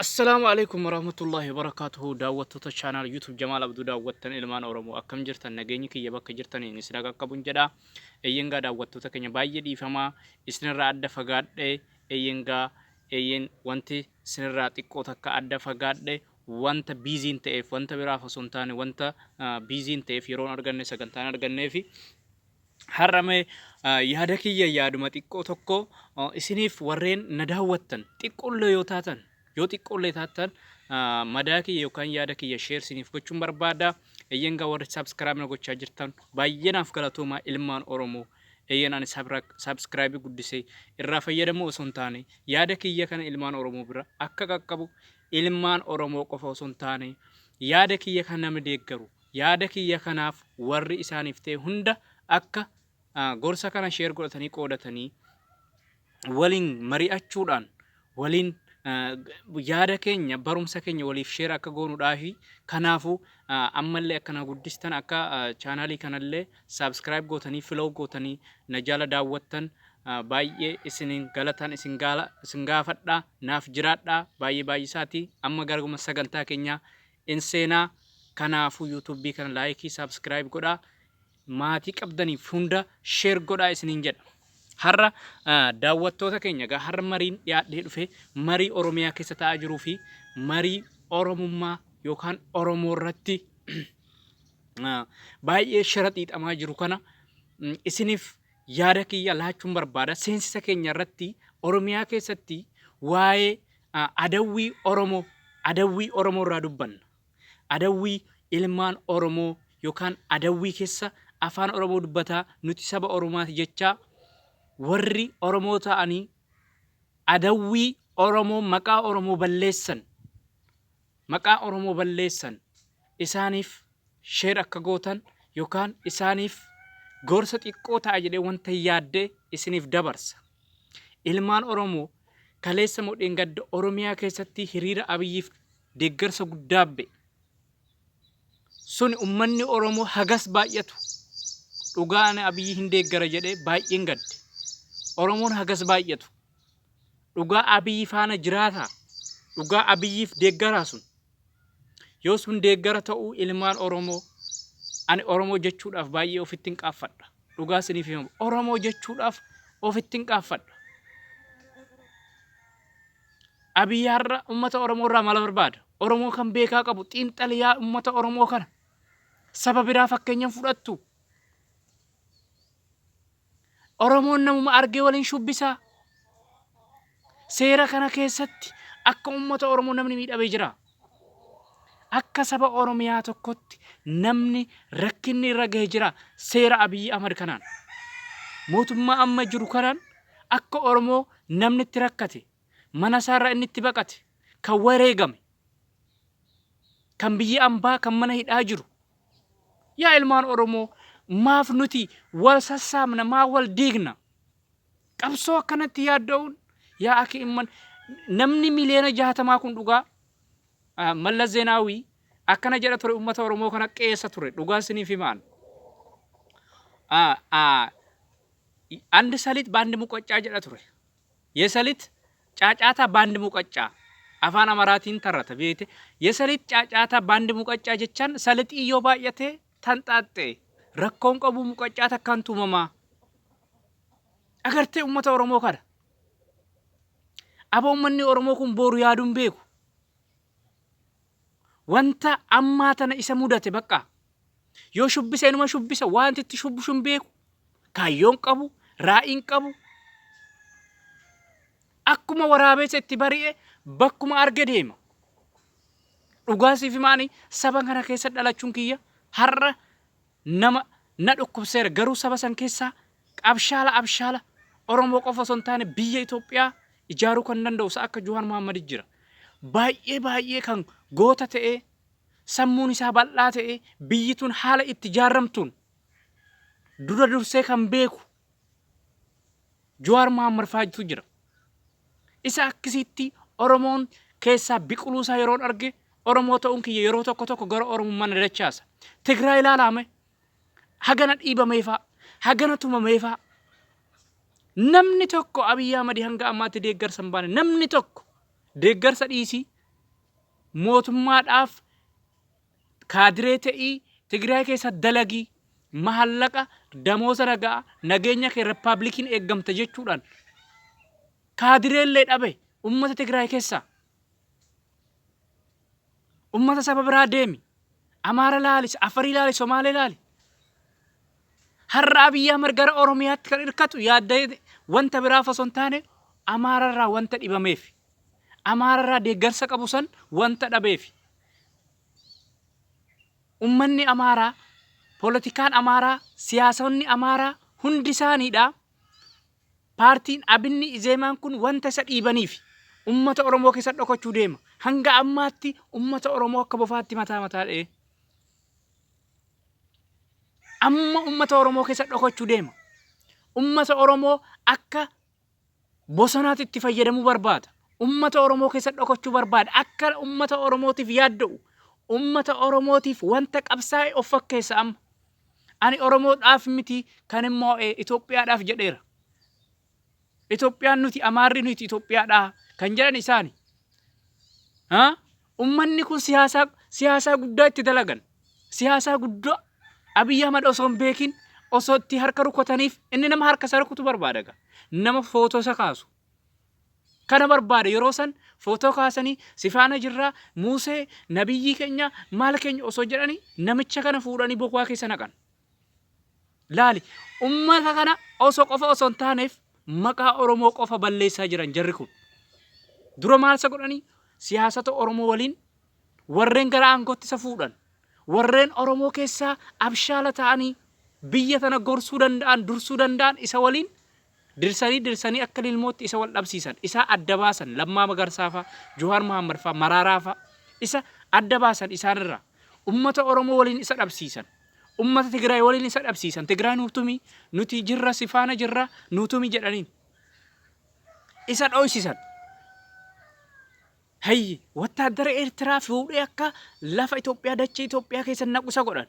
Assalaamu alaikum warahmatullahi wabarakatuhu. Daawwattoota channel YouTube Jamaal Abduu, daawwattan ilmaan Oromoo, akkam jirtan? Nageenyi kiyya bakka jirtaniin isin qaqqabun jedha. Eeyyengaa, daawwattoota keenya, baay'ee dhiifamaa isinirraa adda fagaadhe. Eeyyengaa, eeyyen, wanti isinirraa xiqqoo takka adda fagaadhe wanta busy n ta'eef, wanta biraaf osoo hin taane, wanta busy n ta'eef, yeroon arganne, sagantaan arganneefi. Har'a mee yaada kiyya, yaaduma xiqqoo tokko isiniif, warreen na daawwattan xiqqoollee yoo taatan, yoo xiqqoollee taatan, madaa kiyya yookaan yaada kiyya share isiniif gochuun barbaada. Eeyyangaa, warri subscribe na gochaa jirtan baay'ee naaf galatoomaa, ilmaan Oromoo. Eeyyan, ani subscribe guddisee irraa fayyadamuu osoo hin taane, yaada kiyya kana ilmaan Oromoo bira akka qaqqabu, ilmaan Oromoo qofa osoo hin taane, yaada kiyya kana namni deeggaru, yaada kiyya kanaaf warri isaaniif ta'e hunda akka gorsa kana share godhatanii, qoodatanii, waliin mari'achuudhaan, waliin yaada keenya, barumsa keenya waliif share akka goonuudhaafi. Kanaafuu ammallee akka na guddistan, akka chaanaalii kanallee subscribe gootanii, follow gootanii na jala daawwattan baay'ee isinin galataan isin gaafadha. Naaf jiraadha baay'ee baay'isaati. Amma garuma sagantaa keenyaa in seenaa. Kanaafuu yuutuubii kana like, subscribe godhaa, maatii qabdaniif hunda share godhaa isiniin jedha. Har'a, daawwattoota keenya egaa, har'a mariin dhiyaadhee dhufe marii Oromiyaa keessa taa'aa jiruu fi marii Oromummaa yookaan Oromoo irratti baay'ee shira xiixamaa jiru kana isiniif yaada kiyya laachuun barbaada. Seensisa keenya irratti Oromiyaa keessatti waa'ee adawwii Oromoo, adawwii Oromoo irraa dubbanna. Adawwii ilmaan Oromoo yookaan adawwii keessa afaan Oromoo dubbataa, nuti saba Oromooti jechaa warri Oromoo ta'anii adawwii Oromoo maqaa Oromoo balleessan, maqaa Oromoo balleessan, isaaniif share akka gootan yookaan isaaniif gorsa xiqqoo ta'a jedhee wanta yaaddee isiniif dabarsa. Ilmaan Oromoo, kaleessa moo dheengadda Oromiyaa keessatti hiriira Abiyyiif deeggarsa guddaa ba'e. Sun ummanni Oromoo hagas baay'atu dhugaa ani Abiyyi hin deeggara jedhee baay'een gadde. Oromoon hagas baay'atu dhugaa Abiyyi faana jiraataa? Dhugaa Abiyyiif deeggaraa sun? Yoo sun deeggara ta'uu, ilmaan Oromoo, ani Oromoo jechuudhaaf baay'ee ofitti hin qaaffadha. Dhugaa isiniif himamu. Oromoo jechuudhaaf ofitti hin qaaffadha. Abiyyi har'a uummata Oromoo irraa maal barbaada? Oromoo kan beekaa qabu xiinxaliyaa uummata Oromoo kana. Saba biraa fakkeenyan fudhattu. Oromoon namuma argee waliin shubbisaa. Seera kana keessatti akka uummata Oromoo namni miidhamee jira. Akka saba Oromiyaa tokkotti namni rakkinni irra gahee jira seera Abiyyi Ahmad kanaan. Mootummaa amma jiru kanaan akka Oromoo namni itti rakkate, mana isaarra inni itti baqate, kan wareegame, kan biyya ambaa, kan mana hidhaa jiru. Yaa ilmaan Oromoo, maaf nuti wal sassaabna, maa wal diigna? Qabsoo akkanatti yaadda'uun, yaa akhi imman, namni miliyoona 60 kun dhugaa Mallas Zeenaawii akkana jedha ture, uummata Oromoo kana qeessa ture, dhugaa isiniif himaan. አንድ ሰሊጥ በአንድ ሙቀጫ jedha ture. የሰሊጥ ጫጫታ በአንድ ሙቀጫ afaan Amaraatiin tarrata beekte. የሰሊጥ ጫጫታ በአንድ ሙቀጫ jechaan salixii yoo baay'ate tanxaaxxe rakkoon qabu, muqaccaa takkaan tuumamaa. Agartee uummata Oromoo kana. Aba, uummanni Oromoo kun boru yaaduun beeku. Wanta ammaa tana isa mudate bakka. Yoo shubbise inuma shubbisa, wanti itti shubbisu hin beeku. Kaayyoon qabu, raa'iin qabu. Akkuma waraabessa itti bari'e bakkuma arge deema. Dhugaa siif himaani, saba kana keessa dhalachuun kiyya har'a nama na dhukkubseera, garuu saba san keessaa abshaala abshaala Oromoo qofa osoo hin taane biyya Itoophiyaa ijaaruu kan danda'u isa akka Juwaar Muhammad jira. Baay'ee baay'ee kan goota ta'ee, sammuun isaa bal'aa ta'ee, biyyi tun haala itti ijaarramtuun dura dursee kan beeku Juwaar Muhammad fa'aatu jira. Isa akkasitti Oromoon keessaa biqiluu isaa yeroon arge, Oromoo ta'uun kiyya yeroo tokko tokko gara Oromummaa na dachaasa. Tigraay ilaalaame, hagana dhiibameefaa, hagana tumameefaa. Namni tokko Abiyyi Ahmad hanga ammaatti deeggarsa hin baane, namni tokko deeggarsa dhiisii. Mootummaadhaaf kaadiree ta'ii Tigraay keessa dalagii mahallaqa damooza nagaa nageenya kee rippaablikiin eeggamta jechuudhaan kaadireellee dhabe ummata Tigraay keessaa. Ummata saba biraa deemi. Amaara laali, Afarii laali, Somaalee laali. Har'a Abiyyi Ahmad gara Oromiyaatti kan hirkatu yaadda'ee wanta biraaf osoo hin taane Amaararraa wanta dhibameef. Amaararraa deeggarsa qabu san wanta dhabeef. Ummanni Amaaraa, poolitikaan Amaaraa, siyaasonni Amaaraa hundi isaaniidha. Paartiin Abinni Izeemaan kun wanta isa dhiibaniif ummata Oromoo keessa dhokachuu deema. Hanga ammaatti ummata Oromoo akka bofaatti mataa mataa dha'ee. Amma ummata Oromoo keessa dhokachuu deema. Ummata Oromoo akka bosonaatti itti fayyadamuu barbaada. Ummata Oromoo keessa dhokachuu barbaada. Akka ummata Oromootiif yaadda'u, ummata Oromootiif wanta qabsaa'e of fakkeessa amma. Ani Oromoodhaaf miti kan immoo Itoophiyaadhaaf jedheera. Itoophiyaan nuti Amaarri nuti Itoophiyaadha kan jedhan isaani. Ha? Ummanni kun siyaasaa siyaasaa guddaa itti dalagan. Siyaasaa guddaa Abiy Ahmad osoo hin beekin osoo itti harka rukutaniif inni nama harka isa rukutu barbaada gaa. Nama footoo isa kaasu. Kana barbaada yeroo san footoo kaasanii si faana jirraa Muusee nabiyyii keenya maal keenya osoo jedhanii namicha kana fuudhanii bokwaa keessa naqan. Laali ummata kana osoo qofa osoo hin taaneef maqaa Oromoo qofa balleessaa jiran jarri kun. Dura maal isa godhanii siyaasota Oromoo waliin warreen gara aangootti isa fuudhan warreen Oromoo keessaa abshaala ta'anii biyya tana gorsuu danda'an dursuu danda'an isa waliin dirsanii dirsanii akka lilmootti isa wal dhabsiisan isa adda baasan Lammaa Magarsaa fa'a Johaar Muhammad fa'a Maraaraa fa'a isa adda baasan isaanirraa ummata Oromoo waliin isa dhabsiisan. Ummata Tigraay waliin isa dhabsiisan. Tigraay nuuf tumi, nuti jirra si faana jirra, nuu tumi jedhaniin. Isa dhoysisan. Hayyi, wattaaddara Eertiraa fuudhee akka lafa Itoophiyaa dachee Itoophiyaa keessa naqu isa godhan.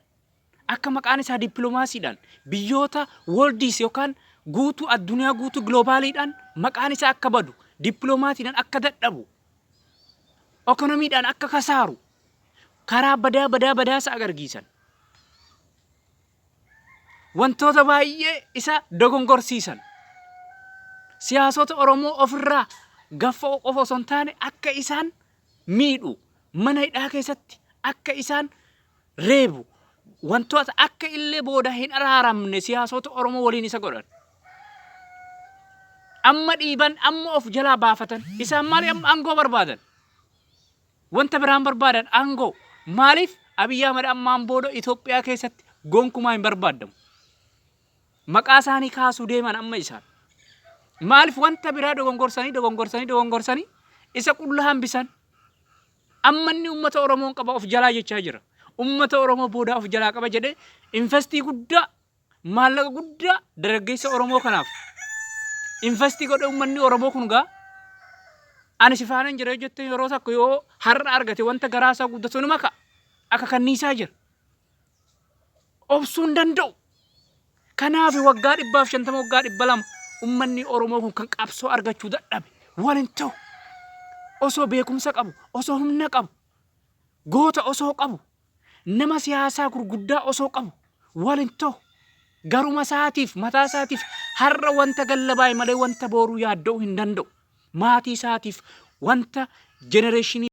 Akka maqaan isaa dippiloomaasiidhaan biyyoota worldiis yookaan guutuu addunyaa guutuu giloobaaliidhaan maqaan isaa akka badu, dippiloomaatiidhaan akka dadhabu, ekonomiidhaan akka kasaaru karaa badaa badaa badaa isa agargiisan. Wantoota baay'ee isa dogongorsiisan. Siyaasota Oromoo ofirraa gaffa'uu qofa osoo hin taane akka isaan miidhu mana hidhaa keessatti akka isaan reebu wantoota akka illee booda hin araaramne siyaasota Oromoo waliin isa godhan. Amma dhiiban amma of jalaa baafatan isaan maali amma aangoo barbaadan. Wanta biraan barbaadan aangoo. Maaliif Abiy Ahmad ammaan booda Itoophiyaa keessatti gonkumaa hin barbaadamu. Maqaa isaanii kaasuu deeman amma isaan. Maaliif wanta biraa dogongorsanii dogongorsanii dogongorsanii isa qullaa hambisan. Amma inni uummata Oromoon qaba of jalaa jechaa jira. Uummata Oromoo boodaa of jalaa qaba jedhee investii guddaa maallaqa guddaa dargaggeessa Oromoo kanaaf investii godhe uummanni Oromoo kun gaa ani si faana hin jira yoo jettee yeroo tokko yoo har'a argate wanta garaa isaa guddatu numa ka'a akka kanniisaa jira. Obsuu hin danda'u. Kanaaf waggaa 150 waggaa 200 uummanni Oromoo kun kan qabsoo argachuu dadhabe wal hin ta'u. Osoo beekumsa qabu, osoo humna qabu, goota osoo qabu, nama siyaasaa gurguddaa osoo qabu wal hin ta'u. Garuma isaatiif mataa isaatiif har'a wanta gallabaa'e malee wanta booruu yaadda'uu hin danda'u. Maatii isaatiif wanta jenereeshinii